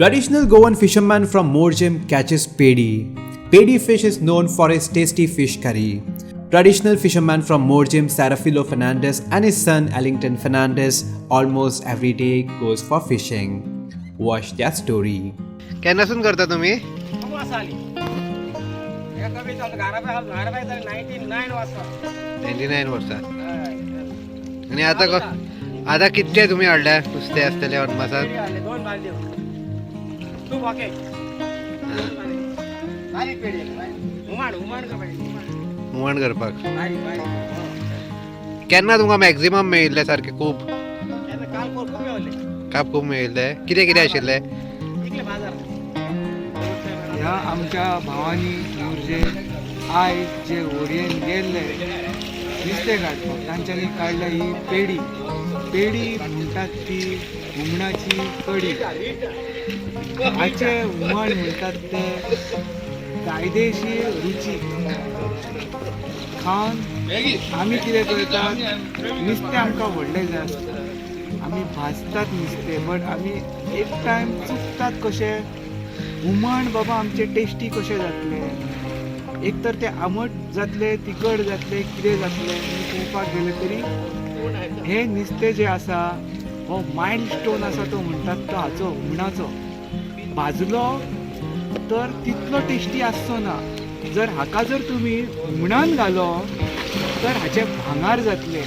Traditional Goan fisherman from Morjim catches pedi. Pedi fish is known for its tasty fish curry. Traditional fisherman from Morjim, Serafilo Fernandez, and his son Ellington Fernandez almost every day goes for fishing. Watch their story. केन्नासून करता तुमी? 99 वर्सां. 99 वर्सां. आनी आतां आतां कितले तुमी हाडल्या नुस्तें आसतलें अदमासान? दोन बालद्यो, टू बॉकेट. बारीक पेडी, हुमाण हुमाण करपाक. हुमण करपाक. बारीक बारीक. केन्ना तुमकां मॅक्झिमम मेळिल्लें सारकें खूब? तेन्ना काल खूब मेवले. काप खूब मेळिल्लें. कितें कितें आशिल्लें? इकले बाजार. ह्या आमच्या भावांनी मोरजे आयज जे होडयेन गेल्ले नुस्तें काडपाक, तांच्यांनी काडल्या ही पेडी. पेडी म्हणटात ती हुमणाची कडी. हाचें हुमण म्हणटात तें कायदेशीर रुचीक खावन. आमी कितें करतात, नुस्तें आमकां व्हडलें जाय आसता, आमी भाजतात नुस्तें, बट आमी एक टायम चुकतात. कशें हुमण बाबा आमचें टेस्टी कशें जातलें? एक तर तें आमट जातलें, तिखट जातलें, कितें जातलें? आनी पळोवपाक गेलें तरी हें नुस्तें जें आसा, हो मायल्ड स्टोन आसा तो म्हणटात तो हाचो हुमणाचो. भाजलो तर तितलो टेस्टी आसचो ना. जर हाका जर तुमी हुमणान घालो तर हाचे भांगार जातले.